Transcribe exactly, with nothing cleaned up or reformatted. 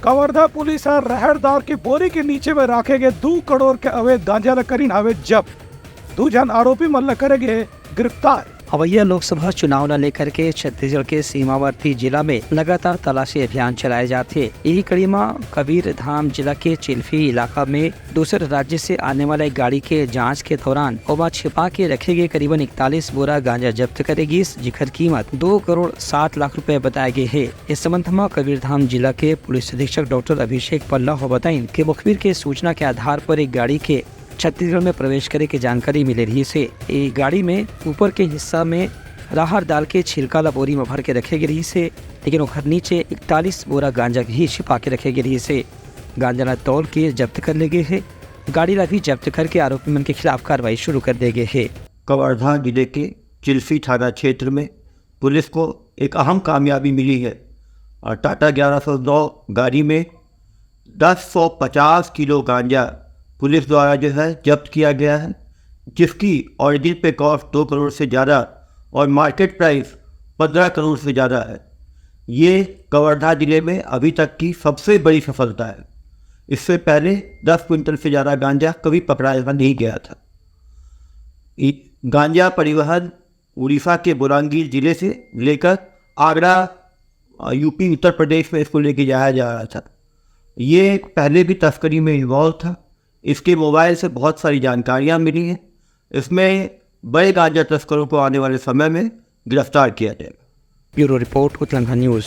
Kawardha police ह रहर दार के बोरी के नीचे में राखे गए दू करोड़ के अवैध गांजा ल करिन हवे जब्त। दू झन आरोपी मन ल करे गे गिरफ्तार। अवइया लोकसभा चुनाव ल लेकर के छत्तीसगढ़ के सीमावर्ती जिला में लगातार तलाशी अभियान चलाए जात हे। यही कड़ी म कबीर धाम जिला के चिल्फी इलाका में दूसर राज्य से आने वाले गाड़ी के जांच के दौरान ओमा छिपा के रखे गए करीबन इकतालीस बोरा गांजा जब्त करे गिस, जिखर कीमत दो करोड़ सात लाख रुपए बताए गए हे। इस संबंध म कबीरधाम जिला के पुलिस अधीक्षक डॉक्टर अभिषेक पल्लव ह बताइन कि मुखबिर के सूचना के आधार पर एक गाड़ी के छत्तीसगढ़ में प्रवेश करे के जानकारी मिले रहिस हे। ये गाड़ी में ऊपर के हिस्सा में राहर दाल के छिलका ला बोरी में भर के रखे गे रहिस हे, लेकिन ओखर नीचे इकतालीस बोरा गांजा भी छिपा के रखे गे रहिस हे। गांजा ला तौल के जब्त कर ले गे हे। गाड़ी ला भी जब्त करके आरोपी मन के खिलाफ कार्रवाई शुरू कर दे गे हे। कवर्धा जिले के चिल्फी थाना क्षेत्र में पुलिस को एक अहम कामयाबी मिली है और टाटा ग्यारह सौ नौ गाड़ी में दस सौ पचास किलो गांजा पुलिस द्वारा जो है जब्त किया गया है, जिसकी ओरिजिन पे कॉस्ट दो करोड़ से ज़्यादा और मार्केट प्राइस पन्द्रह करोड़ से ज़्यादा है। ये कवर्धा जिले में अभी तक की सबसे बड़ी सफलता है। इससे पहले दस क्विंटल से ज़्यादा गांजा कभी पकड़ा नहीं गया था। ये गांजा परिवहन उड़ीसा के बोलांगीर जिले से लेकर आगरा, अ, यूपी, उत्तर प्रदेश में इसको लेके जाया जा रहा था। ये पहले भी तस्करी में इन्वॉल्व था। इसके मोबाइल से बहुत सारी जानकारियां मिली हैं। इसमें बड़े गांजा तस्करों को आने वाले समय में गिरफ्तार किया जाएगा। Bureau report, Utlangha news.